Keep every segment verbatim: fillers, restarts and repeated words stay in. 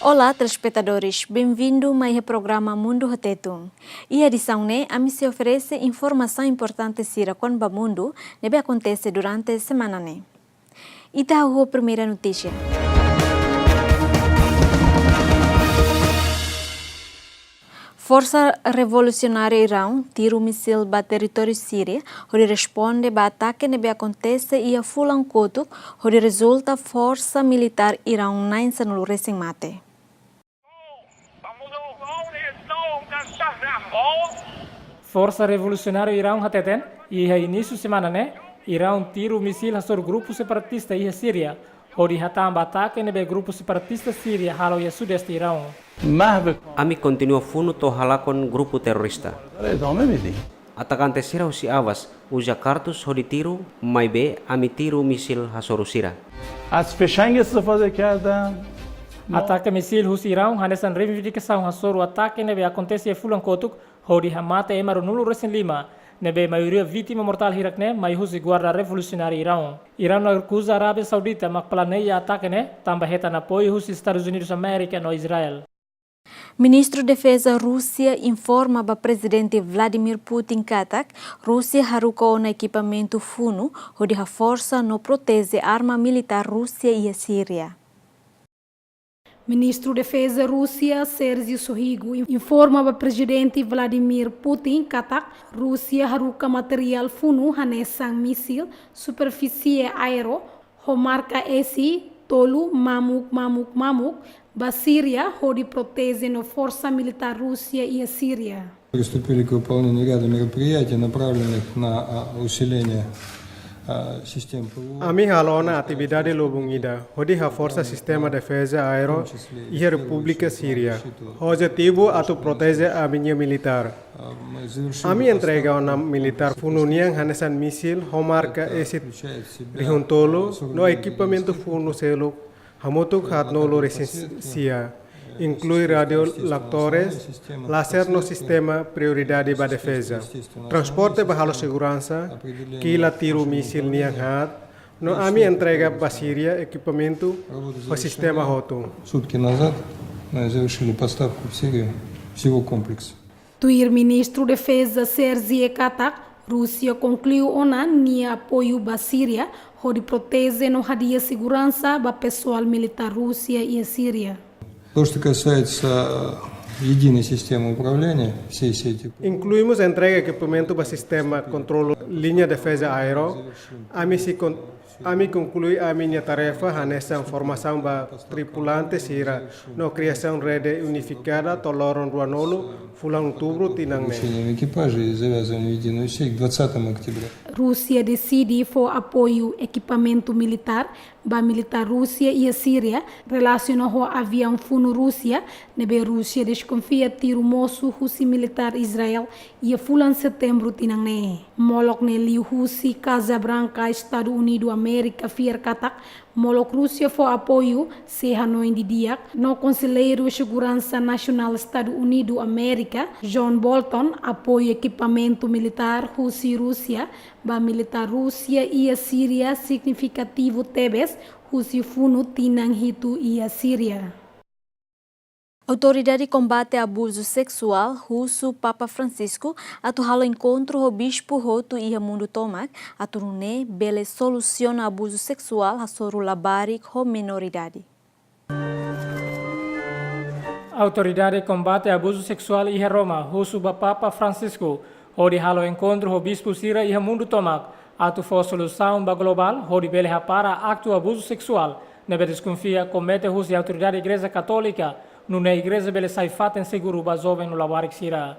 Olá, telespetadores, benvindu mai iha programa Mundu ho Tetun. Iha edisaun ne'e, ami sei oferese informasaun importante sira kona-ba mundu ne'ebé akontese durante semana ne'e. Ita hahú ho primeira notísia. Forsa Revolusionáriu Iraun tiru misil ba territóriu Síria, hodi responde ba atake ne'ebé akontese iha fulan kotuk, hodi rezulta forsa militár Iraun na'in sanulu resin mate. Forsa Revolusionáriu Iraun hateten, iha inísiu semana ne'e, Iraun tiru misil hasoru grupu separatista iha Síria, hodi hatán ba atake ne'ebé grupu separatista Síria halo iha sudeste Iraun. Mahve. Ami kontinua funu to'o halakon grupu terrorista. Atacante sira husi Avas uza kartus hodi tiru, maibé ami tiru misil hasoru sira. As fechangas a fazer cada. Atake misil husi Iraun hanesan reivindikasaun hasoru atake ne'ebé akontese fulan kotuk, hodi hamate ema ruanulu resin lima, ne'ebé maioria vítima mortál hirak-ne'e mai husi Guarda Revolusionáriu Iraun. Iraun akuza Arábia Saudita mak planeia atake ne'e, tanba hetan apoiu husi Estadus Unidus Amérika no Israel. Ministru Defeza Rúsia informa ba Prezidente Vladimir Putin katak Rúsia haruka ona ekipamentu funu hodi haforsa no proteje arma militár Rúsia iha Síria. Ministru Defeza Rúsia, Sergei Shoigu, informa ba Prezidente Vladimir Putin katak Rúsia haruka materiál funu hanesan misil superfísie aéreu ho marka S tolu mamuk mamuk mamuk ba Síria hodi proteje no forsa militár Rúsia iha Síria. Приступили к выполнению ряда мероприятий, направленных на, а, усиление, а, систем ПВО. Ami hala'o ona atividade lubun ida hodi haforsa sistema defeza aéreu iha Repúblika Síria. Ho objetivu atu proteje ami-nia militár. Ami entrega ona militár funu nian hanesan misil ho marka S rihun tolu no ekipamentu funu seluk hamutuk haatnulu resin sia, inklui rádiu Laktorus, laser no sistema prioridade ba defeza. Transporte ba halo seguransa, kila tiru misil nian haat, no ami entrega ba Síria ekipamentu ho sistema hotu. Сутки назад мы завершили поставку в Сирию всего комплекса. Tuir Ministru Defeza Sergei katak, Rúsia konklui ona nia apoiu ba Síria hodi proteje no hadi'a seguransa ba pesoál militár Rúsia iha Síria. То, что касается единой системы управления всей сети. Inkluímos entrega ekipamentu ba sistema kontrolu liña defeza aéreu, ami sei kon-, ami konklui ami-nia tarefa hanesan formasaun ba tripulante sira no kriasaun rede unifikada to'o loron ruanulu fulan Outubru tinan ne'e. Обучением экипажей и завязыванием в единую сеть к двадцатому октября. Rúsia deside fó apoiu ekipamentu militár ba militár Rúsia iha Síria, relasiona ho aviaun funu Rúsia, ne'ebé Rúsia deskonfia tiru mosu husi militár Israel iha fulan Setembru tinan ne'e. Molok ne'e liuhusi Casa Branca, Estadus Unidus Amérika, fiar katak molok Rúsia fó apoiu sei hanoin didi'ak, no Konselleiru Seguransa Nasionál Estadus Unidus Amérika, John Bolton, apoiu ekipamentu militár husi Rúsia ba militár Rúsia iha Síria signifikativu tebes husi funu tinan hitu iha Síria. Autoridade Kombate Abuzu Seksuál husu Papa Francisco atu halo enkontru ho bispu hotu iha mundu tomak, atu nune'e bele solusiona abuzu seksuál hasoru labarik ho menoridade. Autoridade Kombate Abuzu Seksuál iha Roma husu ba Papa Francisco hodi halo enkontru ho bispu sira iha mundu tomak, atu fó solusaun ba globál hodi bele hapara aktu abuzu seksuál ne'ebé deskonfia komete husi autoridade Igreja Katólika, nune'e Igreja bele sai fatin seguru ba joven no labarik sira.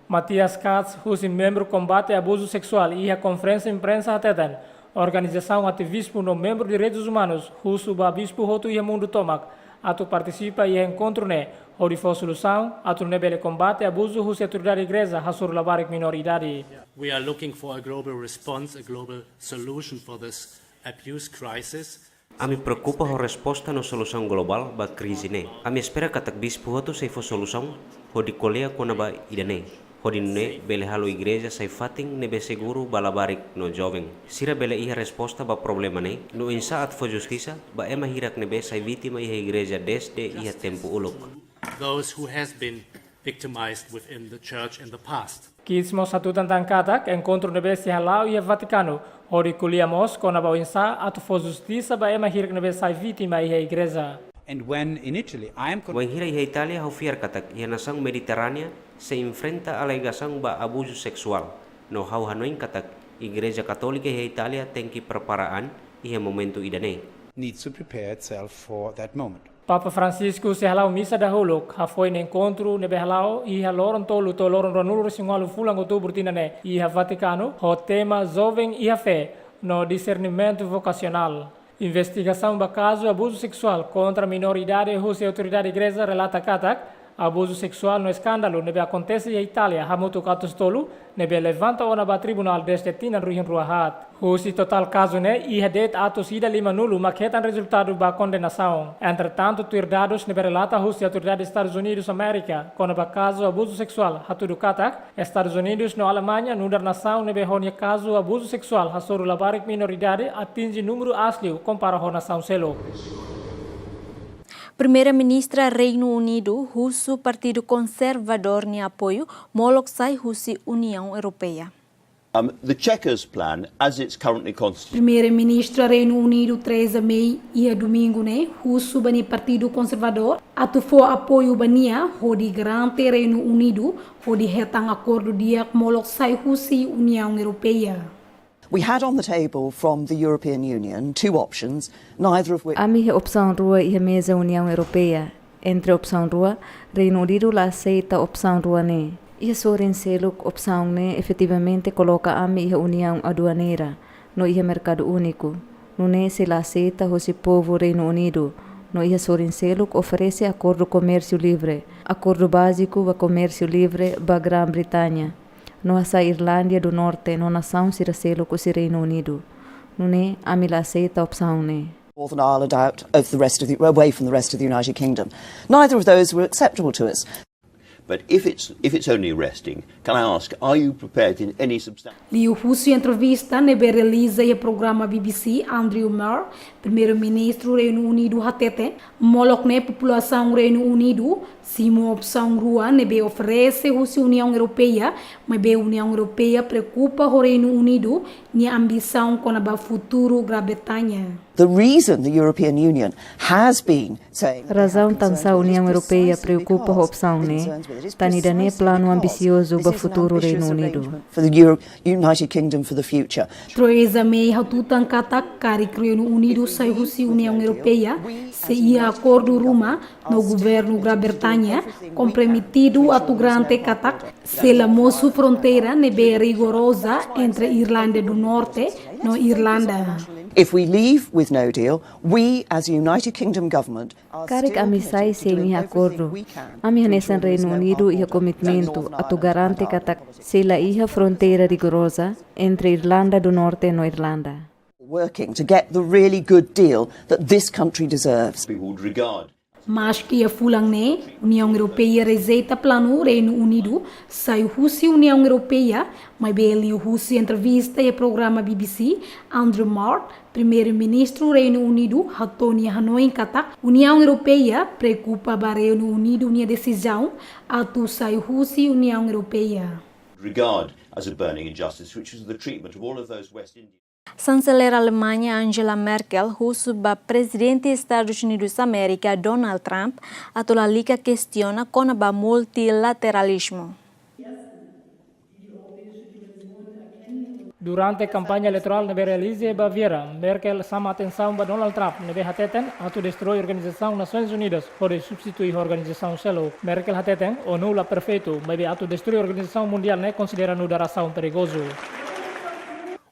Matthias Katz, husi membru kombate abuzu seksuál iha konferénsia imprensa hateten, organizasaun ativismu no membru direitus umanus husu ba bispu hotu iha mundu tomak atu partisipa iha enkontru ne'e hodi fó solusaun atu nune'e bele kombate abuzu husi autoridade Igreja hasoru labarik menoridade. We are looking for a global response, a global solution for this abuse crisis. Ami preokupa ho resposta no solusaun globál ba krize ne'e. Ami espera katak bispu hotu sei fó solusaun hodi ko'alia kona-ba ida-ne'e. hodi nune'e bele halo igreja sai fatin ne'ebé seguru ba labarik no joven. Sira bele iha resposta ba problema ne'e, no oinsá atu fó justisa ba ema hirak ne'ebé sai vítima iha igreja dezde iha tempu uluk. Those who has been victimized within the church in the past. Keats mós hatutan tan katak enkontru ne'ebé sei hala'o iha Vatikanu, hodi ko'alia mós kona-ba oinsá atu fó justisa ba ema hirak ne'ebé sai vítima iha igreja. And when in Italy, I am con- Wainhira iha Itália, ha'u fiar katak iha nasaun Mediterránea sei enfrenta alegasaun ba abuzu seksuál. No ha'u hanoin katak Igreja Katólika iha Itália tenke prepara an iha momentu ida-ne'e. Needs to prepare itself for that moment. Papa Francisco sei hala'o misa dahuluk, hafoin enkontru ne'ebé hala'o iha loron tolu to'o loron ruanulu-resin-ualu fulan Outubru tinan ne'e iha Vatikanu, ho tema Joven iha Fé no Discernimento Vocacional. Investigasaun ba kazu abuzu seksuál kontra menór idade husi autoridade igreja relata katak abuzu seksuál no eskándalu ne'ebé akontese iha Itália hamutuk atus tolu ne'ebé levanta ona ba tribunál dezde tinan ruanulu-resin-haat. Husi totál kazu ne'e, iha de'it atus ida limanulu mak hetan rezultadu ba kondenasaun. Entretantu, tuir dadus ne'ebé relata husi autoridade Estadus Unidus Amérika kona-ba kazu abuzu seksuál hatudu katak Estadus Unidus no Alemaña nu'udar nasaun ne'ebé ho nia kazu abuzu seksuál hasoru labarik menór idade atinje númeru aas liu kompara ho nasaun seluk. Primeira-Ministra Reinu Unidu husu Partidu Konservadór nia apoiu molok sai husi Uniaun Europeia. Um, the Chequers plan, as it's currently constituted. Primeira-Ministra Reinu Unidu, Theresa May, iha domingu ne'e husu ba nia Partidu Konservadór atu fó apoiu ba nia hodi garante Reinu Unidu hodi hetan akordu di'ak molok sai husi Uniaun Europeia. We had on the table from the European Union two options, neither of which. Ami iha opsaun rua iha meza Uniaun Europeia. Entre opsaun rua, Reinu Unidu la aseita opsaun rua ne'e. Iha sorin seluk, opsaun ne'e efetivamente koloka ami iha uniaun aduaneira no iha merkadu úniku. Nune'e sei la aseita hosi povu Reinu Unidu, no iha sorin seluk oferese akordu komérsiu livre, akordu báziku ba komérsiu livre ba Grã-Bretaña, no hasai Irlándia du Norte no nasaun sira seluk husi Reinu Unidu. Nune'e ami la aseita opsaun ne'e. Northern Ireland out of the rest of the, away from the rest of the United Kingdom. Neither of those were acceptable to us. But if it's, if it's only resting, can I ask, are you prepared in any substantial... Liuhusi entrevista ne'ebé realiza iha programa B B C, Andrew Marr, Primeiru-Ministru Reinu Unidu hateten, molok ne'e populasaun Reinu Unidu simu opsaun rua ne'ebé oferese husi Uniaun Europeia, maibé Uniaun Europeia preokupa ho Reinu Unidu nia ambisaun kona-ba futuru Grã-Bretaña. The reason the European Union has been saying that they have concerns with this is precisely because of the concerns with it. Razaun tansá Uniaun Europeia preokupa ho opsaun ne'e, tan ida-ne'e planu ambisiozu ba futuru Reinu Unidu. This is an ambitious arrangement for the Euro-, United Kingdom for the future. Theresa May hatutan katak karik Reinu Unidu sai husi Uniaun Europeia, sei iha akordu ruma no governu Grã-Bretaña, komprometidu atu garante katak sei la mosu fronteira ne'ebé rigoroza entre Irlándia du Norte no Irlanda. If we leave with no deal, we as a United Kingdom government are still committed to doing everything we can to ensure there is no armed conflict. Karik ami sai sein iha akordu, ami hanesan Reinu Unidu iha komitmentu atu garante katak sei la iha fronteira rigoroza entre Irlanda du Norte no Irlanda. Working to get the really good deal that this country deserves. We would regard Maski iha fulan ne'e, Uniaun Europeia rejeita planu Reinu Unidu sai husi Uniaun Europeia, maibé liuhusi entrevista iha programa B B C, Andrew Marr, Primeiru-Ministru Reinu Unidu, hato'o nia hanoin katak Uniaun Europeia preokupa ba Reinu Unidu nia desizaun atu sai husi Uniaun Europeia. Regard as a burning injustice, which is the treatment of all of those West Indian Chanselér Alemaña Angela Merkel husu ba Prezidente Estadus Unidus Amérika Donald Trump atu lalika kestiona kona-ba multilateralizmu. Durante kampaña eleitorál ne'ebé realiza iha Baviera, Merkel xama atensaun ba Donald Trump ne'ebé hateten atu destroi Organizasaun Nasoins Unidas hodi substitui ho organizasaun seluk. Merkel hateten ONU la perfeitu, maibé atu destroi organizasaun mundiál ne'e konsidera nu'udar asaun perigozu.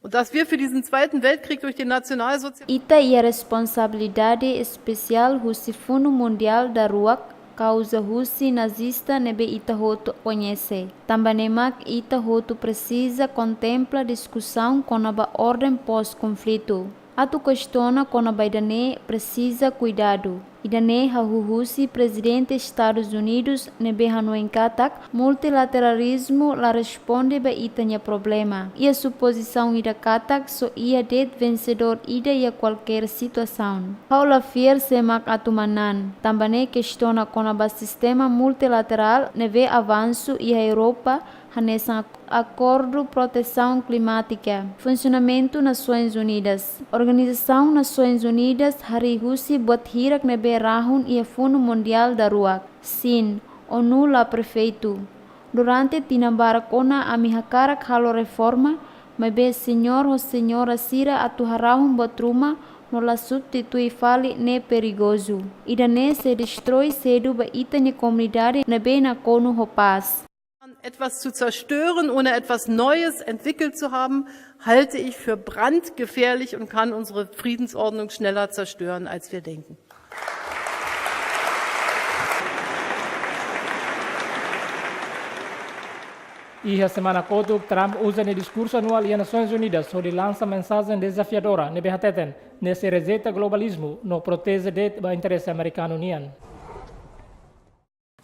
Und dass wir für diesen Zweiten Weltkrieg durch den Nationalsozialismus... Ita iha responsabilidade espesiál husi Fundu Mundiál daruak kauza husi nazista ne'ebé ita hotu koñese. Tanba ne'e mak ita hotu presiza kontempla diskusaun kona-ba orden pós-konflitu. Atu kestiona kona-ba ida-ne'e presiza kuidadu. Ida-ne'e hahú husi Prezidente Estadus Unidus ne'ebé hanoin katak multilateralizmu la responde ba ita-nia problema. Iha supozisaun ida katak só iha de'it vensedór ida iha kualkér situasaun. Ha'u la fiar sé mak atu manán, tanba ne'e kestiona kona-ba sistema multilaterál ne'ebé avansu iha Europa, hanesan ak-, Akordu Protesaun Klimátika, funsionamentu Nasoins Unidas. Organizasaun Nasoins Unidas harii husi buat hirak ne'ebé rahun iha Fundu Mundiál daruak. Sin, ONU la perfeitu. Durante tinan barak ona ami hakarak halo reforma, maibé señór ho señora sira atu harahun buat ruma no la substitui fali, ne'e perigozu. Ida-ne'e sei destroi sedu ba ita-nia komunidade ne'ebé nakonu ho pás. Etwas zu zerstören, ohne etwas Neues entwickelt zu haben, halte ich für brandgefährlich und kann unsere Friedensordnung schneller zerstören, als wir denken. Iha semana kotuk, Trump uza nia diskursu anuál iha Nasoins Unidas hodi lansa mensajen dezafiadora ne'ebé hateten nia sei rejeita globalizmu no proteje de'it ba interese amerikanu nian.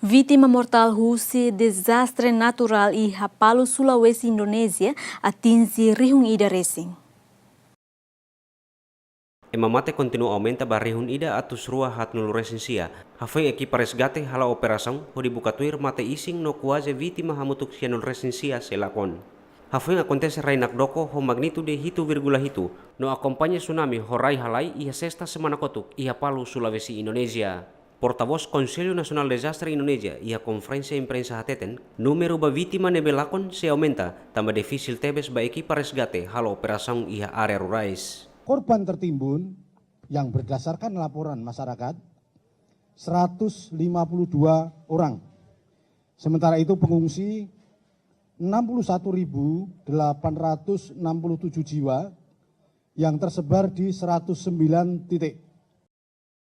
Vítima mortál husi dezastre naturál iha Palu, Sulawesi, Indonézia, atinje rihun ida resin. Ema mate kontinua aumenta ba rihun ida atus rua haatnulu resin sia. Hafoin ekipa resgate hala'o operasaun hodi buka tuir mate-isin no kuaze vítima hamutuk sianulu resin sia sei lakon. Hafoin akontese rai nakdoko ho magnitude hitu vírgula hitu no akompaña tsunami ho rai halai iha sesta semana kotuk iha Palu, Sulawesi, Indonézia. Portavós Konsellu Nasionál Dezastre Indonézia iha konferénsia imprensa hateten, númeru ba vítima ne'ebé lakon sei aumenta, tanba difisil tebes ba ekipa resgate halo operasaun iha área rurais. Korban tertimbun yang berdasarkan laporan masyarakat, seratus lima puluh dua orang. Sementara itu, pengungsi enam puluh satu ribu delapan ratus enam puluh tujuh jiwa yang tersebar di seratus sembilan titik.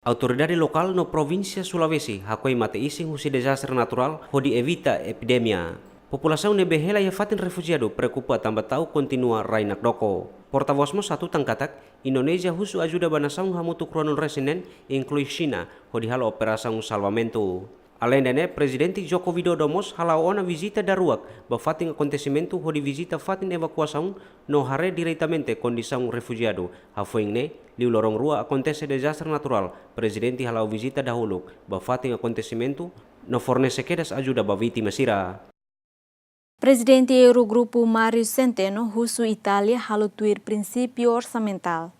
Autoridade lokál no provínsia Sulawesi hakoi mate-isin husi dezastre naturál hodi evita epidemia. Populasaun ne'ebé hela iha fatin refujiadu preokupa tanba ta'uk kontinua rai nakdoko. Portavós mós hatutan katak, Indonézia husu ajuda ba nasaun hamutuk ruanulu resin neen, inklui Xina, hodi halo operasaun salvamentu. Aleinde ne'e, Prezidente Joko Widodo mós hala'o ona vizita daruak ba fatin akontesimentu hodi vizita fatin evakuasaun no haree diretamente kondisaun refujiadu. Hafoin ne'e, liu loron rua akontese dezastre naturál, Prezidente hala'o vizita dahuluk ba fatin akontesimentu no fornese kedas ajuda ba vítima sira. Prezidente Eurogrupu Mário Centeno husu Itália halo tuir prinsípiu orsamentál.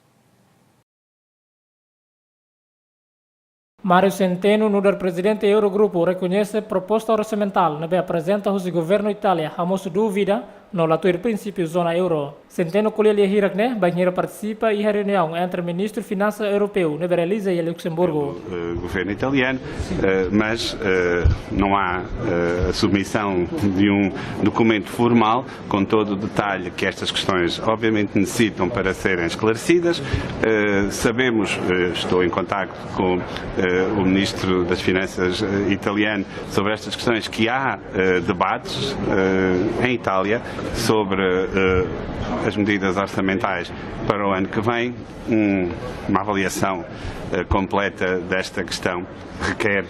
Mário Centeno, nu'udar Prezidente Eurogrupu, rekoñese proposta orsamentál ne'ebé aprezenta husi governu Itália hamosu dúvida no la tuir prinsípiu zona euro. Centeno ko'alia lia hirak ne'e bainhira partisipa iha reuniaun entre ministru finansa europeu ne'ebé realiza iha Luxemburgo. Eh, governo italiano, eh, mas, eh, não há, eh, a submissão de um documento formal com todo o detalhe que estas questões, obviamente, necessitam para serem esclarecidas. Eh, sabemos, eh, estou em contacto com, eh, o ministro das Finanças, eh, italiano sobre estas questões, que há, eh, debates, eh, em Itália sobre, eh, as medidas orçamentais para o ano que vem. Um, uma avaliação, eh, completa desta questão requer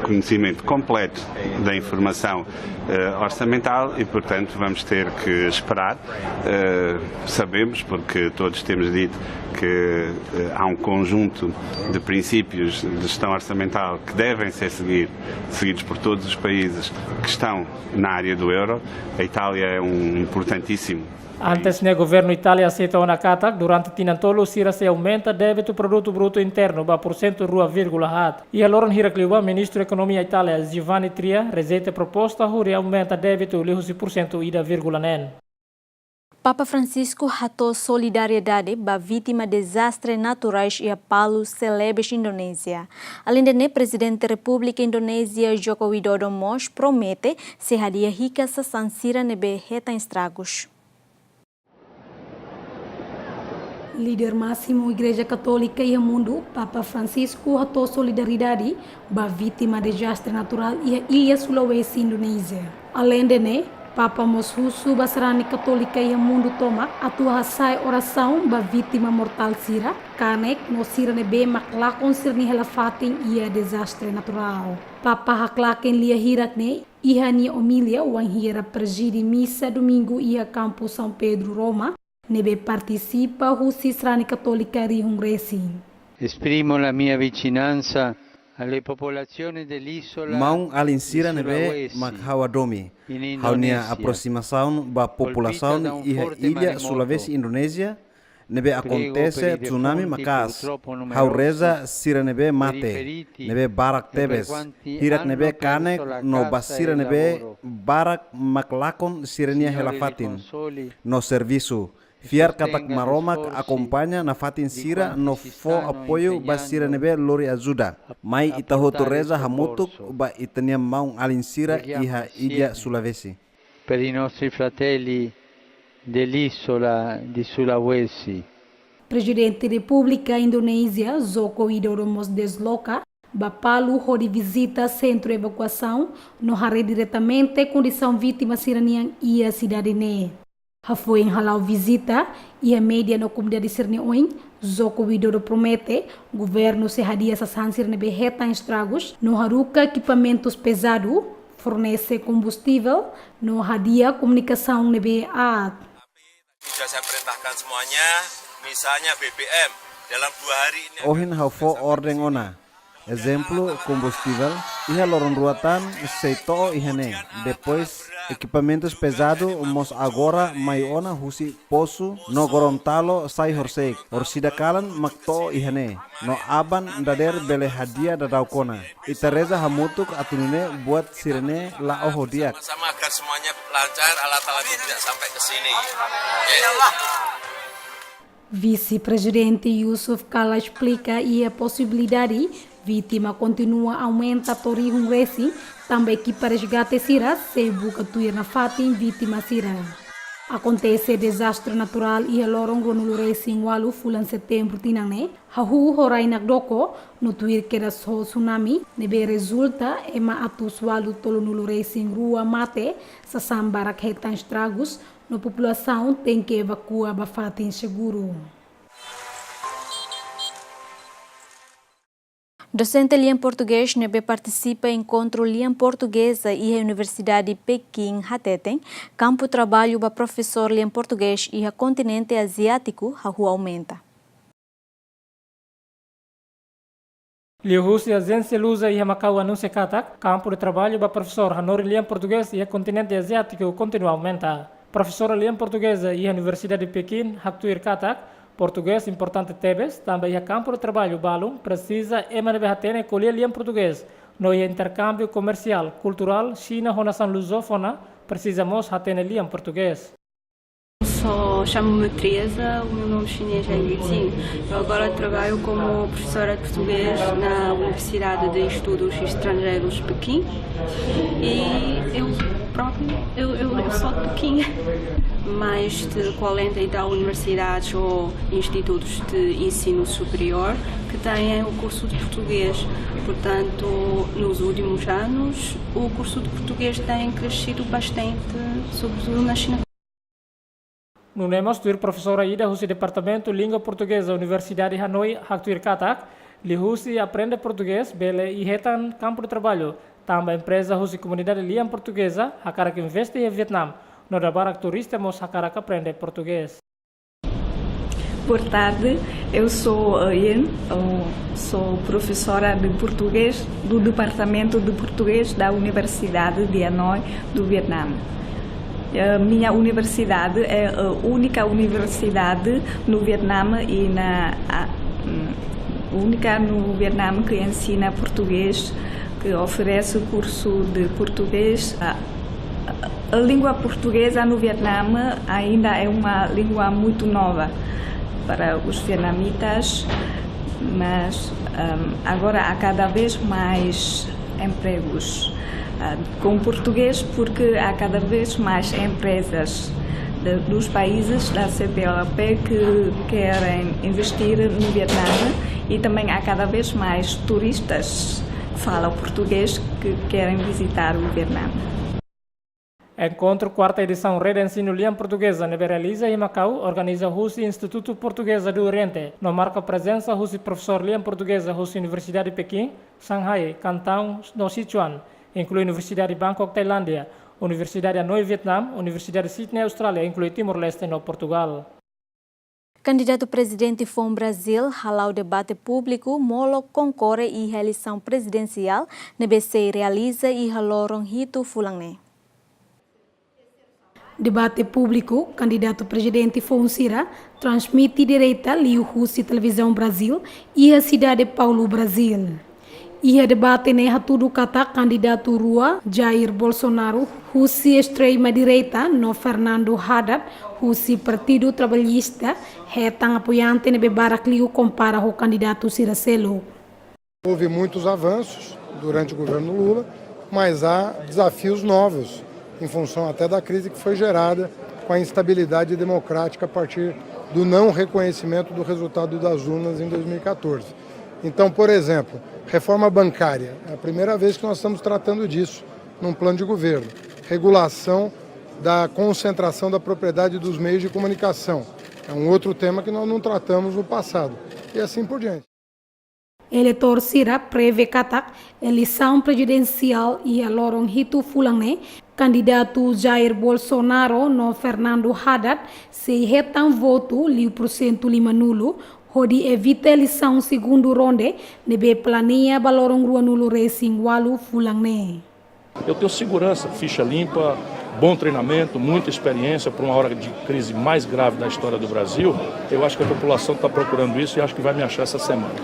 conhecimento completo da informação, eh, orçamental e, portanto, vamos ter que esperar. Eh, sabemos, porque todos temos dito, que, eh, há um conjunto de princípios de gestão orçamental que devem ser seguir-, seguidos por todos os países que estão na área do euro. A Itália é um importantíssimo Antes ne'e, governu Itália aseita ona katak durante tinan tolu sira sei aumenta débitu produtu brutu internu ba porsentu rua vírgula haat. Iha loron hirak liubá, ministru ekonomia Itália, Giovanni Tria, rejeita proposta hodi aumenta débitu liuhusi porsentu ida vírgula neen. Papa Francisco hato'o solidariedade ba vítima dezastre naturais iha Palu, Celebes, Indonézia. Aleinde ne'e, Prezidente Repúblika Indonézia, Joko Widodo, mós promete sei hadi'a hikas sasán sira ne'ebé hetan estragus. Líder másimu Igreja Katólika iha mundu, Papa Francisco, hato'o solidariedade ba vítima dezastre naturál iha illa Sulawesi, Indonézia. Aleinde ne'e, Papa mós husu ba sarani katólika iha mundu tomak atu hasa'e orasaun ba vítima mortál sira, kanek no sira ne'ebé mak lakon sira-nia hela-fatin iha dezastre naturál. Papa haklaken lia hirak ne'e iha nia omilia wainhira prezide misa Domingu iha Kampu São Pedro, Roma, ne'ebé partisipa husi sarani katólika rihun resin. Esprimo la mia vicinanza alle popolazioni dell'isola. Maun-alin sira ne'ebé mak ha'u hadomi. Ha'u-nia aproximasaun ba populasaun iha illa Sulawesi, Indonézia, ne'ebé akontese tsunami maka'as. Ha'u reza sira ne'ebé mate, ne'ebé barak tebes, hirak ne'ebé kanek no ba sira ne'ebé barak mak lakon sira-nia hela-fatin no servisu. Fiar katak Maromak akompaña nafatin sira no fó apoiu ba sira ne'ebé lori ajuda. Mai ita hotu reza hamutuk ba ita-nia maun-alin sira iha illa Sulawesi. Per i nostri fratelli dell'isola di Sulawesi. Prezidente Repúblika Indonézia, Joko Widodo mós desloka ba Palu hodi vizita sentru evakuasaun no haree diretamente kondisaun vítima sira-nian iha sidade ne'e. Hafoin hala'o vizita, iha média no komunidade sira-nia oin, Joko Widodo promete governu sei hadi'a sasán sira ne'ebé hetan estragus no haruka ekipamentus pezadu, fornese kombustivel no hadi'a komunikasaun ne'ebé aat. Sudah saya perintahkan semuanya, misalnya B B M, dalam dua hari ini akan. Ohin ha'u fó orden ona. Ezemplu, kombustivel, iha loron rua tan sei to'o iha ne'e. Depois, ekipamentus pezadu mós agora mai ona husi posu no Gorontalo sai horisehik. Orsida kalan mak to'o iha ne'e. No aban dadeer bele hadi'a daudauk ona. Ita reza hamutuk atu nune'e buat sira-ne'e la'o ho di'ak. Sama-sama agar semuanya lancar, alat-alat itu tidak sampai ke sini. Oke. Vise-Prezidente Yusuf Kala esplika iha posibilidade vítima kontinua aumenta to'o rihun resin, tanba ekipa resgate sira sei buka tuir nafatin vítima sira. Akontese dezastre naturál iha loron ruanulu resin ualu fulan Setembru tinan ne'e, hahú ho rai nakdoko, no tuir kedas ho tsunami, ne'ebé rezulta ema atus ualu tolunulu resin rua mate, sasán barak hetan estragus, no populasaun tenke evakua ba fatin seguru. Dosente lian portugés ne'ebé partisipa enkontru lian portugeza iha Universidade Pekin hateten, kampu traballu ba profesór lian portugés iha kontinente aziátiku hahú aumenta. Liuhusi ajénsia Lusa iha Makau anunsia katak, kampu de traballu ba profesór hanorin lian portugés iha kontinente aziátiku kontinua aumenta. Profesora lian portugeza iha Universidade de Pekin haktuir katak, portugés importante tebes, tanba iha kampu de traballu balun presiza ema ne'ebé hatene ko'alia lian portugés, no iha interkámbiu komersiál, kulturál, Xina ho nasaun lusófona presiza mós hatene lian portugés. Só chamo-me Teresa, o meu nome chinês é Yuting. Eu agora trabalho como professora de português na Universidade de Estudos Estrangeiros de Pequim. E eu próprio, eu, eu, eu sou de Pequim, mas de quarenta e tal universidades ou institutos de ensino superior que têm o curso de português. Portanto, nos últimos anos, o curso de português tem crescido bastante, sobretudo na China. Nune'e mós tuir profesora ida husi Departamentu Língua Portugeza Universidade Hanoi haktuir katak, liuhusi aprende portugés bele hetan kampu de traballu, tanba empreza husi komunidade lian portugeza hakarak investe iha Vietname, no dala barak turista mós hakarak aprende portugés. Boa tarde, eu sou a Yen, eu sou professora de português do Departamento de Português da Universidade de Hanoi, do Vietname. A minha universidade é a única universidade no Vietname e na, a, hum, única no Vietname que ensina português, que oferece o curso de português. A, a língua portuguesa no Vietname ainda é uma língua muito nova para os vietnamitas, mas, hum, agora há cada vez mais empregos, ah, com português, porque há cada vez mais empresas de, dos países da C P L P que querem investir no Vietname e também há cada vez mais turistas que falam português que querem visitar o Vietname. Enkontru kuarta edisaun Rede Ensinu Lian Portugeza ne'ebé realiza iha Makau, organiza husi Institutu Portugeza do Oriente, no marka prezensa husi profesór lian portugeza husi Universidade Pekin, Shanghai, Canton no Sichuan, inklui Universidade Bangkok, Tailándia, Universidade Hanoi, Vietnam, Universidade Sydney, Austrália, inklui Timor-Leste no Portugal. Kandidatu prezidente foun Brazil hala'o debate públiku molok konkorre iha eleisaun prezidensiál ne'ebé sei realiza iha loron hitu fulan ne'e. Debate públiku kandidatu prezidente foun sira transmite direta liuhusi televizaun Brazil iha sidade Paulo, Brazil. Iha debate ne'e hatudu katak kandidatu rua, Jair Bolsonaro husi estrema direita no Fernando Haddad husi Partidu Trabalhista, hetan apoiante ne'ebé barak liu kompara ho kandidatu sira seluk. Houve muitos avanços durante o governo Lula, mas há desafios novos em função até da crise que foi gerada com a instabilidade democrática a partir do não reconhecimento do resultado das urnas em dois mil e quatorze. Então, por exemplo, reforma bancária. É a primeira vez que nós estamos tratando disso num plano de governo. Regulação da concentração da propriedade dos meios de comunicação. É um outro tema que nós não tratamos no passado. E assim por diante. Eleitór sira prevee katak eleisaun prezidensiál iha loron hitu fulan ne'e, kandidatu Jair Bolsonaro no Fernando Haddad sei hetan votu liu porsentu lima-nulu, hodi evita eleisaun segundu ronde ne'ebé planeia ba loron ruanulu-resin-ualu fulan ne'e. Eu tenho segurança, ficha limpa, bom treinamento, muita experiência para uma hora de crise mais grave da história do Brasil. Eu acho que a população está procurando isso e acho que vai me achar essa semana.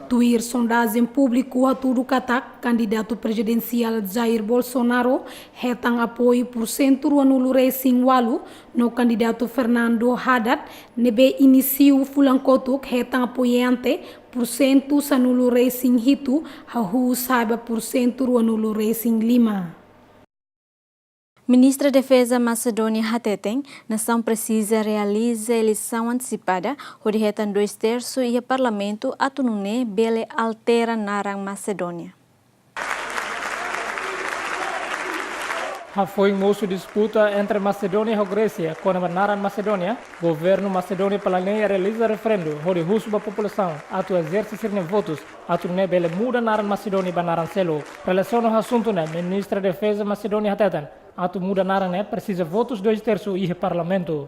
Tuir sondajen públiku hatudu katak kandidatu prezidensiál Jair Bolsonaro hetan apoiu porsentu ruanulu-resin-ualu, no kandidatu Fernando Haddad ne'ebé inísiu fulan kotuk hetan apoiante porsentu sanulu-resin-hitu, hahú sa'e ba porsentu ruanulu-resin-lima. Ministra Defeza Masedónia hateten, nasaun presiza realiza eleisaun antesipada hodi hetan dois tersu iha parlamentu atu nune'e bele altera naran Masedónia. Hafoin mosu disputa entre Masedónia ho Grésia kona-ba naran Masedónia, governu Masedónia planeia realiza referendu hodi husu ba populasaun atu ezerse sira-nia votus, atu nune'e bele muda naran Masedónia ba naran seluk. Relasiona ho asuntu ne'e, Ministra Defeza Masedónia hateten, atu muda naran ne'e presiza votus dois tersu iha parlamentu.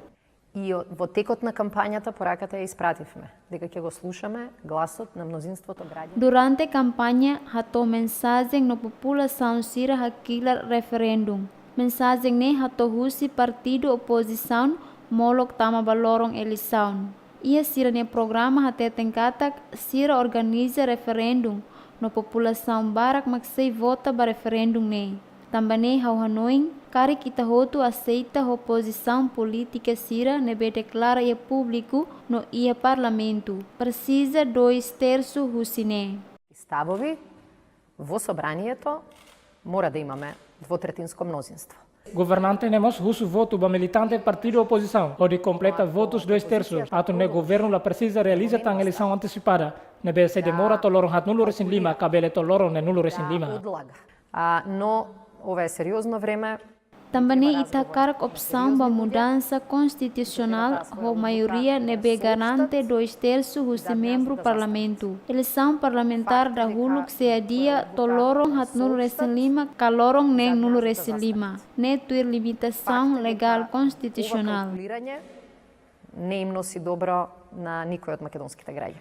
I o, vo tekot na kampanja ta poraka ta ispratif me. Deka ke go sluša me, glasot na mnozinstvo to gradje. Durante kampanja, hato'o mensajen no populasaun sira hakilar referendum. Mensajen ne'e hato'o husi partidu opozisaun molok tama ba loron eleisaun. Iha sira-nia programa hateten katak sira organiza referendum, no populasaun barak mak sei vota ba referendum ne'e. Tanba ne'e ha'u hanoin, karik ita hotu aseita ho pozisaun polítika sira ne'ebé deklara iha públiku no iha parlamentu, presiza dois tersu husi ne'e. Stavovi, vo sobranie to mora da imame dvotretinsko mnozinstvo. Governante ne'e mós husu votu ba militante partidu opozisaun, hodi kompleta votus dois tersus, atu nune'e governu la presiza realiza tan eleisaun antesipada, ne'ebé sei demora to'o loron haatnulu-resin-lima, ka bele to'o loron neenulu-resin-lima. Odlaga. A, no, ova je seriozno vreme. Tanba ne'e ita hakarak opsaun ba mudansa konstitusionál ho maioria ne'ebé garante dois tersu husi membru parlamentu. Eleisaun parlamentár dahuluk sei adia to'o loron haatnulu-resin-lima ka loron neenulu-resin-lima. Ne'e tuir limitasaun legál konstitusionál. Ne'e imi sei dobra na nikojot makedonski ta gradje.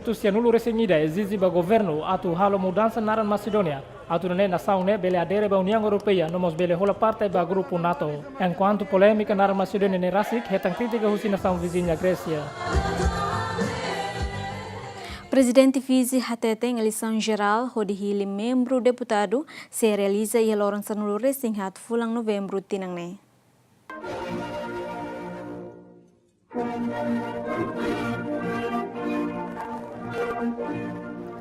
Tusia nulu-resin-ida ezije ba governu atu halo mudansa naran Masedónia, atu nune'e nasaun ne'e bele adere ba Uniaun Europeia, no mós bele hola parte ba grupu NATO. Enkuantu polémika naran Masedónia ne'e rasik hetan krítika husi nasaun viziña Grésia. Prezidente Fiji hateten eleisaun jerál hodi hili membru deputadu sei realiza iha loron sanulu-resin-haat fulan Novembru tinan ne'e.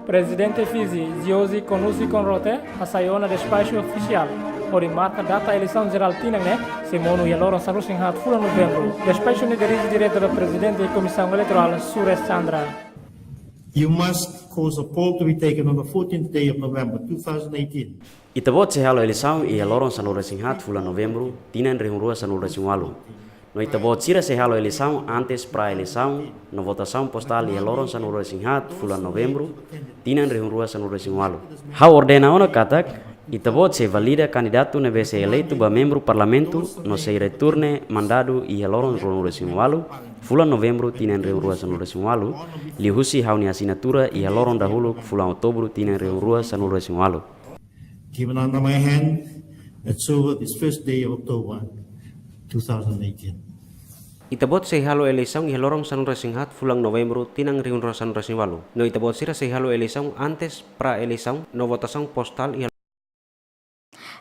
Prezidente Fiji, Giorgio Konusi Konrote, hasai ona despaxu ofisiál hodi marka data eleisaun jerál tinan ne'e sei monu iha loron sanulu-resin-haat fulan Novembru. Despaxu ne'e dirije direta ba prezidente Komisaun Eleitorál, Suresh Chandra. You must cause a poll to be taken on the fourteenth day of November two thousand eighteen. Ita-Boot sei halo eleisaun iha loron sanulu-resin-haat fulan Novembru, tinan rihun rua sanulu-resin-ualu. No Ita-Boot sira sei halo eleisaun antes pra-eleisaun, no votasaun postál iha loron sanulu-resin-haat fulan Novembru, tinan rihun rua sanulu-resin-ualu. Ha'u ordena ona katak, Ita-Boot sei valida kandidatu ne'ebé sei eleitu ba membru Parlamentu no sei returne mandadu iha loron ruanulu-resin-ualu fulan Novembru tinan rihun rua sanulu-resin-ualu, liuhusi ha'u-nia asinatura iha loron dahuluk fulan Outubru tinan rihun rua sanulu-resin-ualu. Given under my hand, it's over this first day of October two thousand eighteen. Ita-Boot sei halo eleisaun iha loron sanulu-resin-haat fulan Novembru tinan rihun rua sanulu-resin-ualu. No Ita-Boot sira sei halo eleisaun antes pra-eleisaun no votasaun postál iha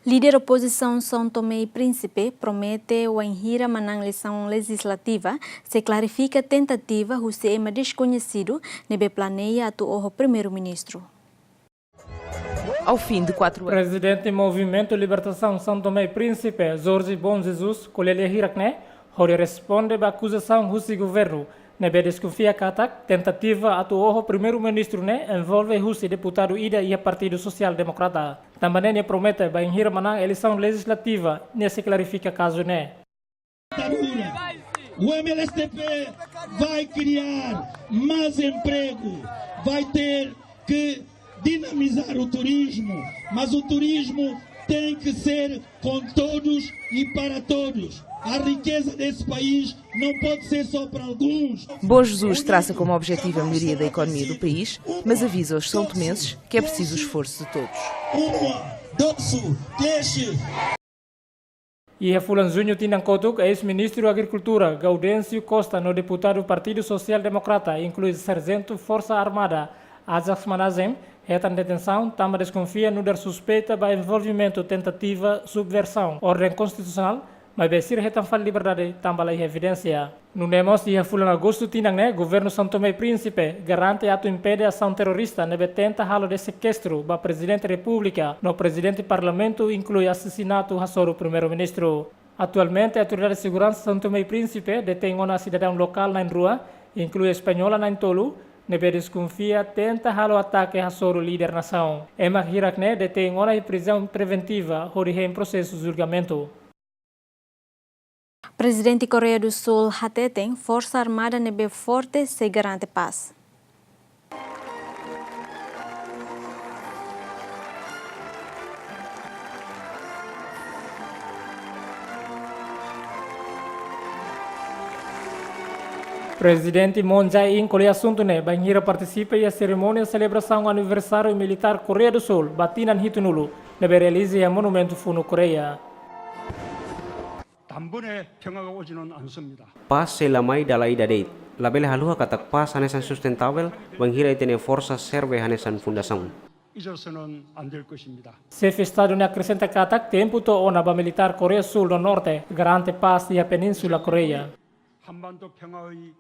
Líder opozisaun São Tomé e Príncipe promete wainhira manán eleisaun lejizlativa, sei klarifika tentativa husi ema deskoñesidu ne'ebé planeia atu oho Primeiru-Ministru. Ao fim de quatro anos. Prezidente Movimentu Libertasaun São Tomé e Príncipe, Jorge Bom Jesus, ko'alia hirak-ne'e, hodi responde ba akuzasaun husi governu ne'ebé deskonfia katak tentativa atu oho Primeiru-Ministru ne'e envolve husi deputadu ida iha Partidu Sosiál Demokrata. Tanba ne'e nia promete bainhira manán eleisaun lejizlativa nia sei klarifika kazu ne'e. O M L S T P vai criar mais emprego, vai ter que dinamizar o turismo, mas o turismo tem que ser com todos e para todos. A riqueza desse país não pode ser só para alguns. Bom Jesus traça como objetivo a melhoria da economia do país, mas avisa os santomenses que é preciso esforço de todos. Uma, doce, peixe. Iha fulan Juñu tinan kotuk, eis-Ministru Agrikultura, Gaudêncio Costa, no deputadu Partidu Sosiál Demokrata, inklui sarjentu Forsa Armada, Ajax Manazem, hetan detensaun, tanba deskonfia nu'udar suspeita ba envolvimentu tentativa subversaun orden konstitusionál, maibé sira hetan fali liberdade, tanba la iha evidénsia. Nune'e mós iha fulan Agostu tinan ne'e, Governu São Tomé e Príncipe garante atu impede asaun terrorista ne'ebé tenta halo desekestru ba Prezidente Repúblika no Prezidente Parlamentu, inklui asasinatu hasoru Primeiru-Ministru. Atualmente, Autoridade Seguransa São Tomé e Príncipe detein ona sidadaun lokál na'in-rua, inklui española na'in-tolu, ne'ebé deskonfia tenta halo atake hasoru líder nasaun. Ema hirak-ne'e detein ona iha prizaun preventiva hodi hein prosesu julgamentu. Prezidente Koreia do Sul hateten Forsa Armada ne'ebé forte sei garante pás. Prezidente Moon Jae-in ko'alia asuntu ne'e bainhira partisipa iha serimónia selebrasaun aniversáriu militár Koreia do Sul ba tinan hitunulu, ne'ebé realiza iha Monumentu Funu Koreia. 단번에 평화가 오지는 않습니다. Pás sei la mai dala ida de'it. Labele haluha katak pás hanesan sustentavel, bainhira ita-nia forsa serve hanesan fundasaun. 잊어서는 안 될 것입니다. Xefe Estadu ne'e akresenta katak tempu to'o ona ba militár Koreia Sul no Norte garante pás iha Península Koreia. 한반도 평화의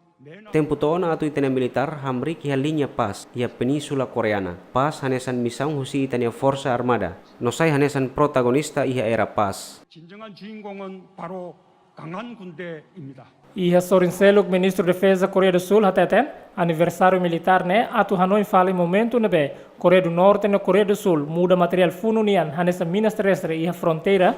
Tempu to'o ona atu ita-nia militár hamriik iha liña pás iha Península Koreana. Pás hanesan misaun husi ita-nia Forsa Armada, no sai hanesan protagonista iha era pás. 진정한 주인공은 바로 강한 군대입니다. Iha sorin seluk, Ministru Defeza Koreia do Sul hateten, aniversáriu militár ne'e atu hanoin fali momentu ne'ebé Koreia do Norte no Koreia do Sul muda materiál funu nian hanesan minas terrestre iha fronteira,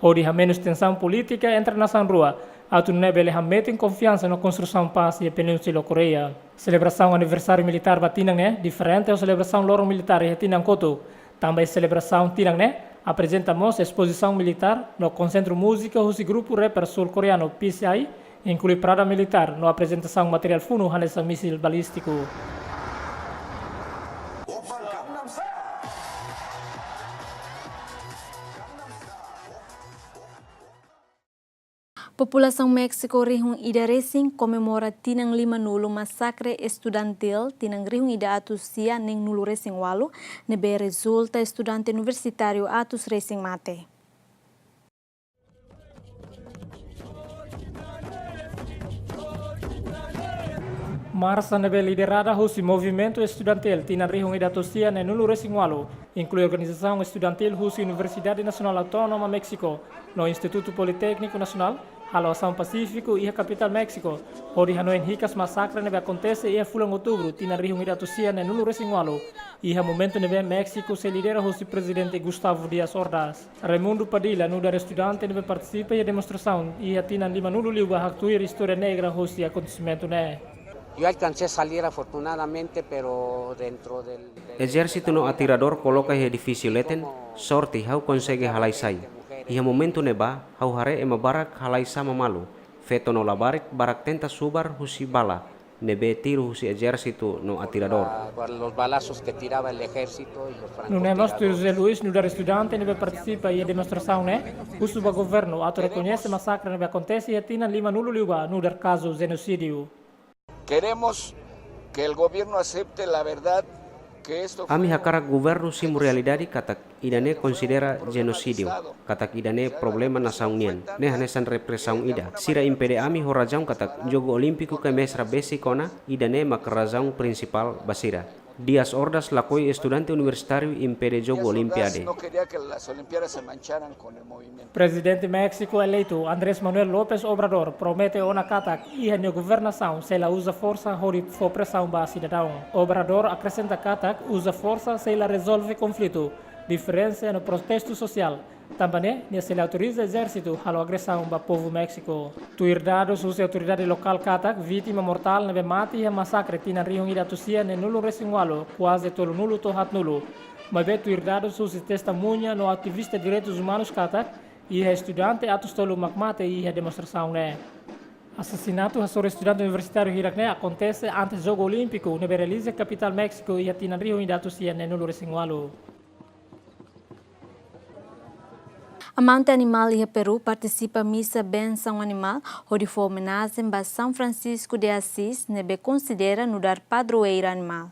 hodi hamenus tensaun polítika entre nasaun rua, atu nune'e bele hametin konfiansa no konstrusaun pás iha Península Koreia. Selebrasaun aniversáriu militár ba tinan ne'e diferente ho selebrasaun loron militár iha tinan kotuk. Tanba iha selebrasaun tinan ne'e aprezenta mós espozisaun militár no konsentru múzika husi grupu rapper sul-koreanu Peace Eye, inklui parada militár no aprezentasaun materiál funu hanesan mísil balístiku. Populasaun Méxiku rihun ida resin komemora tinan limanulu masakre estudantíl tinan rihun ida atus sia neen-nulu resin ualu, ne'ebé rezulta estudante universitáriu atus resin mate. Marsa ne'ebé liderada husi movimentu estudantíl tinan rihun ida atus sia neen-nulu resin ualu, inklui organizasaun estudantíl husi Universidade Nasionál Autónoma Méxiku no Institutu Politékniku Nasionál, halo asaun pasífiku iha kapitál Méxiku, hodi hanoin hikas masakre ne'ebé akontese iha fulan Outubru tinan rihun ida atus sia neen-nulu resin ualu, iha momentu ne'ebé Méxiku sei lidera husi Prezidente Gustavo Díaz Ordaz. Raimundo Padilha, nu'udar estudante ne'ebé partisipa iha demonstrasaun iha tinan lima-nulu liubá, haktuir istória negra husi akontesimentu ne'e. Yo alcancé a salir afortunadamente, pero dentro del, del Ezérsitu no atiradór koloka iha edifísiu leten, sorte ha'u konsege halai sai. Iha momentu ne'ebá, ha'u haree ema barak halai sama malu, feto no labarik barak tenta subar husi bala ne'ebé tiru husi ezérsitu no atiradór. Por los balazos que tiraba el ejército y los francotiradores. Nune'e mós tuir José Luis, nu'udar estudante ne'ebé partisipa iha demonstrasaun ne'e, husu ba governu atu rekoñese masakre ne'ebé akontese iha tinan lima-nulu liubá nu'udar kazu jenosídiu. Queremos que el gobierno acepte la verdad que esto fue... Ami hakarak governu simu realidade katak ida-ne'e konsidera jenosídiu, katak ida-ne'e problema nasaun nian, ne'e hanesan represaun ida. Sira impede ami ho razaun katak Jogu Olímpiku kemesra besik ona, ida-ne'e mak razaun prinsipál ba sira. Díaz Ordaz lakohi estudante universitáriu impede Jogu Olimpiade. No quería que las Olimpiadas se mancharan con el movimiento. Prezidente Méxiku eleitu Andrés Manuel López Obrador promete ona katak iha nia governasaun sei la uza forsa hodi fó presaun ba sidadaun. Obrador akresenta katak uza forsa sei la rezolve konflitu, diferensa no protestu sosiál. Tanba ne'e, nia sei la autoriza ezérsitu halo agresaun ba povu Méxiku. Tuir dadus husi autoridade lokál katak vítima mortál ne'ebé mate iha masakre tinan rihun ida atus sia neen-nulu resin ualu kuaze tolu-nulu to'o haat-nulu. Maibé tuir dadus husi testemuña no ativista direitus umanus katak iha estudante atus tolu mak mate iha demonstrasaun ne'e. Asasinatu hasoru estudante universitáriu hirak ne'e akontese antes Jogu Olímpiku ne'ebé realiza iha kapitál Méxiku iha tinan rihun ida atus sia neen-nulu resin ualu. Amante animál iha Peru partisipa misa bensaun animál hodi fó omenajen ba São Francisco de Assis ne'ebé konsidera nu'udar padroeiro animál.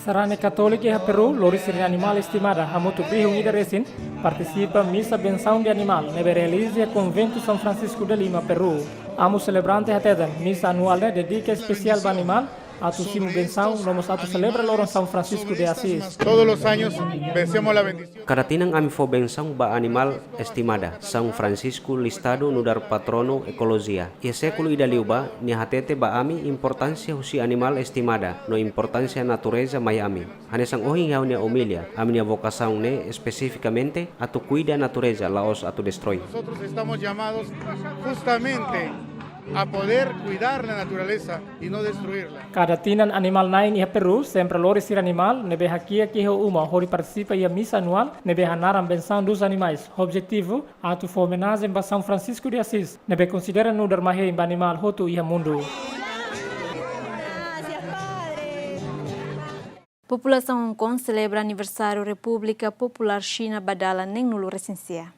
Sarani Katólika iha Peru lori sira-nia animál estimada hamutuk rihun ida resin partisipa misa bensaun de animál ne'ebé realiza iha Konventu São Francisco de Lima, Peru. Amu selebrante hateten, misa anuál ne'e dedika espesiál ba animál, atu simu bensaun, no mós atu selebra loron São Francisco de Assis. Todos los años vencemos la bendición. Kada tinan ami fó bensaun ba animál estimada, São Francisco listadu nu'udar patronu ekolojia. Iha sékulu ida liubá, nia hatete ba ami importánsia husi animál estimada, no importánsia natureza mai ami. Hanesan ohin ha'u-nia omilia, ami-nia vokasaun ne'e espesifikamente atu kuida natureza la'ós atu destroi. Nosotros estamos llamados justamente a poder cuidar la naturaleza y no destruirla. Kada tinan animál-na'in iha Peru sempre lori sira animál ne'ebé hakiak iha uma hodi partisipa iha misa anuál ne'ebé hanaran Benção dos Animais. Objetivu, atu fó omenajen ba São Francisco de Assis, ne'ebé konsidera nu'udar mahein ba animál hotu iha mundu. Populasaun Hong Kong selebra aniversáriu Repúblika Populár Xina ba dala neen-nulu resin sia.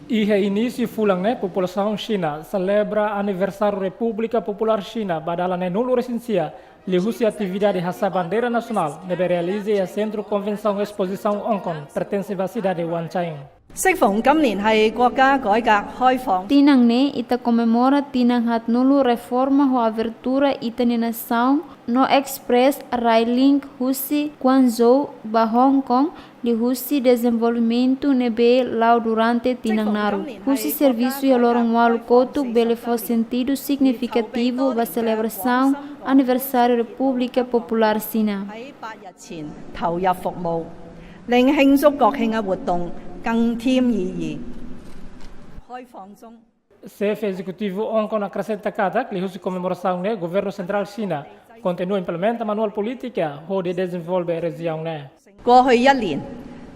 Iha inísiu fulan ne'e, populasaun Xina selebra aniversáriu Repúblika Populár Xina ba dala neen-nulu resin sia, liuhusi atividade hasa'e bandeira nasionál ne'ebé realiza iha Sentru Konvensaun Espozisaun Hong Kong, pertense ba sidade Wan Chai. 適逢今年係國家改革開放。 Tinan ne'e ita komemora tinan haat-nulu reforma ho abertura ita-nia nasaun no Express Rail Link husi Guangzhou ba Hong Kong, liuhusi dezenvolvimentu ne'ebé la'o durante tinan naruk. Husi servisu iha loron ualu kotuk bele fó sentidu signifikativu ba selebrasaun aniversáriu Repúblika Populár Xina. 喺八日前投入服務，令慶祝國慶嘅活動更添意義。開放中。 Xefe Ezekutivu Hong Kong akresenta katak, liuhusi komemorasaun ne'e, Governu Sentrál Xina kontinua implementa manuál polítika hodi dezenvolve rejiaun ne'e. 過去一年，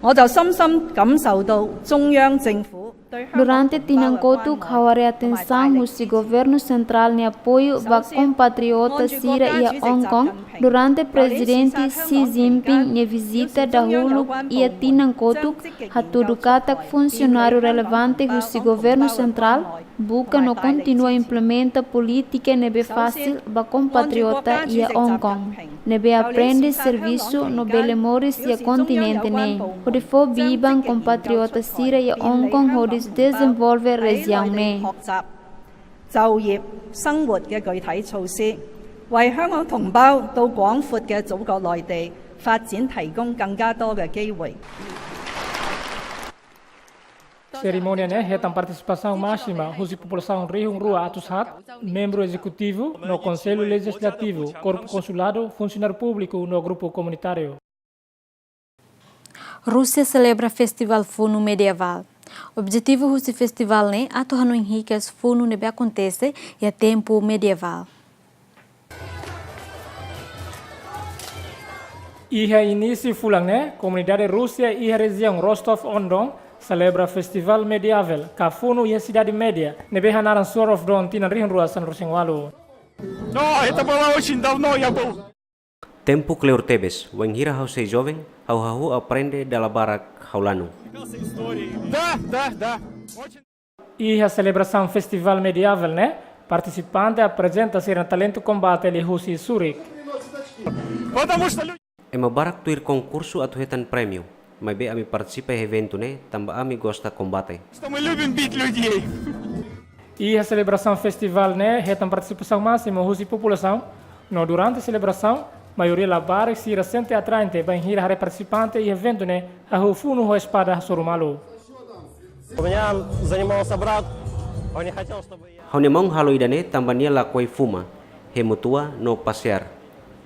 我就深深感受到中央政府對香港同胞嘅關愛同埋大力支持。 Durante tinan kotuk ha'u haree atensaun husi Governu Sentrál nia apoiu ba kompatriota sira iha Hong Kong, durante Prezidente Xi Jinping nia vizita dahuluk iha tinan kotuk, hatudu katak funsionáriu relevante husi Governu Sentrál buka no kontinua implementa polítika ne'ebé fasil ba kompatriota iha Hong Kong, ne'ebé aprende servisu no bele moris iha kontinente ne'e, hodi fó biban kompatriota sira iha Hong Kong hodi dezenvolve rejiaun ne'e. 就業、生活嘅具體措施，為香港同胞到廣闊嘅祖國內地發展提供更加多嘅機會。 Serimónia ne'e hetan partisipasaun másima husi populasaun rihun rua atus haat, membru ezekutivu no Konsellu Lejizlativu, Korpu Konsuladu, funsionáriu públiku no grupu komunitáriu. Rúsia selebra Festivál Funu Medievál. Objetivu husi festivál ne'e atu hanoin hikas funu ne'ebé akontese iha tempu medievál. Iha inísiu fulan ne'e, komunidade Rúsia iha rejiaun Rostov-on-Don selebra Festivál Medievál ka funu iha sidade média ne'ebé hanaran Suar of Don tinan rihun rua sanulu-resin-ualu. Но это было очень давно, я был. Tempu kleur tebes, wainhira ha'u sei joven, ha'u hahú aprende dala barak ha'u lanu. Да, да, да. Очень. Iha selebrasaun Festivál Medievál ne'e, partisipante aprezenta sira-nia talentu kombate liuhusi surik. Потому что люди. Ema barak tuir konkursu atu hetan prémiu, maibé ami partisipa iha eventu ne'e tanba ami gosta kombate. Что мы любим бить людей. Iha selebrasaun festivál ne'e hetan partisipasaun másima husi populasaun, no durante selebrasaun, maioria labarik sira sente atraente bainhira haree partisipante iha eventu ne'e hahú funu ho espada hasoru malu. У меня занимался брат, он не хотел, чтобы я. Ha'u-nia maun halo ida-ne'e tanba nia lakohi fuma, hemu tua no pasiar.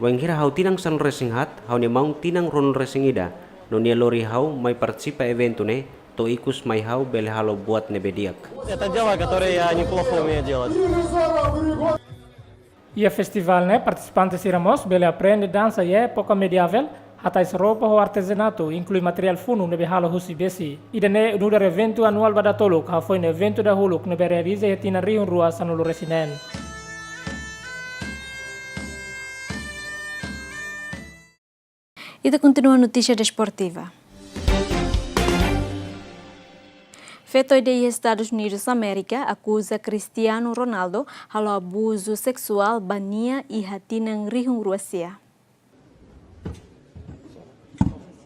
Wainhira ha'u tinan sanulu-resin-haat, ha'u-nia maun tinan ruanulu-resin-ida, no nia lori ha'u mai partisipa eventu ne'e, to'o ikus mai ha'u bele halo buat ne'ebé di'ak. Это дело, которое я неплохо умею делать. Iha festivál ne'e, partisipante sira mós bele aprende dansa iha époka medievál, hatais roupa ho artezanatu, inklui materiál funu ne'ebé halo husi besi. Ida-ne'e nu'udar eventu anuál ba datoluk, hafoin eventu dahuluk ne'ebé realiza iha tinan rihun rua sanulu-resin-neen. Ita kontinua notísia desportiva. Feto ida iha Estadus Unidus Amérika akuza Cristiano Ronaldo halo abuzu seksuál ba nia iha tinan rihun rua sia.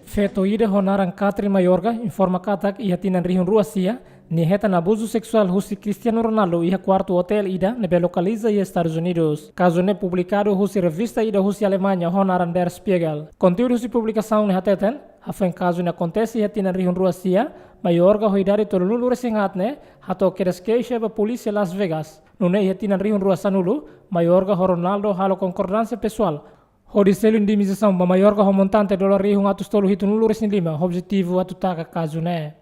Feto ida ho naran Kathryn Mayorga informa katak iha tinan rihun rua sia, nia hetan abuzu seksuál husi Cristiano Ronaldo iha kuartu otél ida ne'ebé lokaliza iha Estadus Unidus. Kazu ne'e publikadu husi revista ida husi Alemaña ho naran Der Spiegel. Konteúdu husi publikasaun ne'e hateten, hafoin kazu ne'e akontese iha tinan rihun rua sia, Mayorga ho idade tolunulu-resin-haat ne'e hato'o kedas keixa ba polísia Las Vegas. Nune'e iha tinan rihun rua sanulu, Mayorga ho Ronaldo halo konkordánsia pesoál hodi selu indemnizasaun ba Mayorga ho montante dolar rihun atus tolu hitunulu-resin-lima, objetivu atu taka kazu ne'e.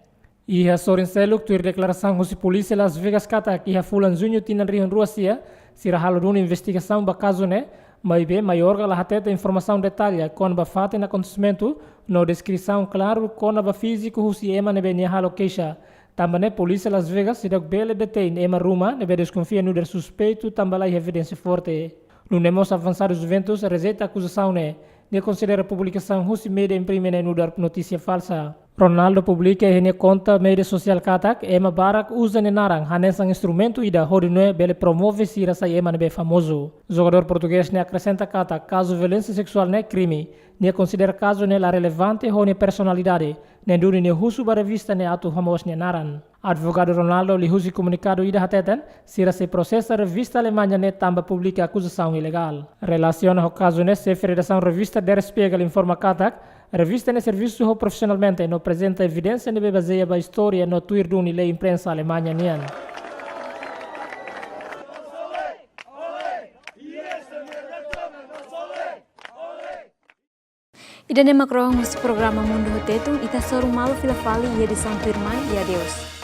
Iha sorin seluk tuir deklarasaun husi polísia Las Vegas katak iha fulan Juñu tinan rihun rua sia, sira halo duni investigasaun ba kazu ne'e, maibé Mayorga la hatete informasaun detalle kona-ba fatin akontesimentu, no deskrisaun klaru kona-ba fíziku husi ema ne'ebé nia halo keixa. Tanba ne'e polísia Las Vegas seidauk bele detein ema ruma ne'ebé deskonfia nu'udar suspeitu tanba laiha evidénsia forte. Nune'e mós avansadu Juventus rejeita akuzasaun ne'e, nia konsidera publikasaun husi média imprime ne'e nu'udar notísia falsa. Ronaldo publika iha nia konta média sosiál katak ema barak uza nia naran hanesan instrumentu ida hodi nune'e bele promove sira sai ema ne'ebé famozu. Jogadór portugés ne'e akresenta katak kazu violénsia seksuál ne'e krime, nia konsidera kazu ne'e la relevante ho nia personalidade, ne'e duni nia husu ba revista ne'e atu hamoos nia naran. Advogadu Ronaldo liuhusi komunikadu ida hateten, sira sei prosesa revista Alemaña ne'e tanba publika akuzasaun ilegál. Relasiona ho kazu ne'e, xefe redasaun revista Der Spiegel informa katak, revista ne'e servisu ho profisionalmente no aprezenta evidénsia ne'ebé bazeia ba istória no tuir duni lei imprensa Alemaña nian. Ida-ne'e mak rohan husi programa Mundu ho Tetun, ita hasoru malu fila fali iha edisaun tuirmai, i adeus.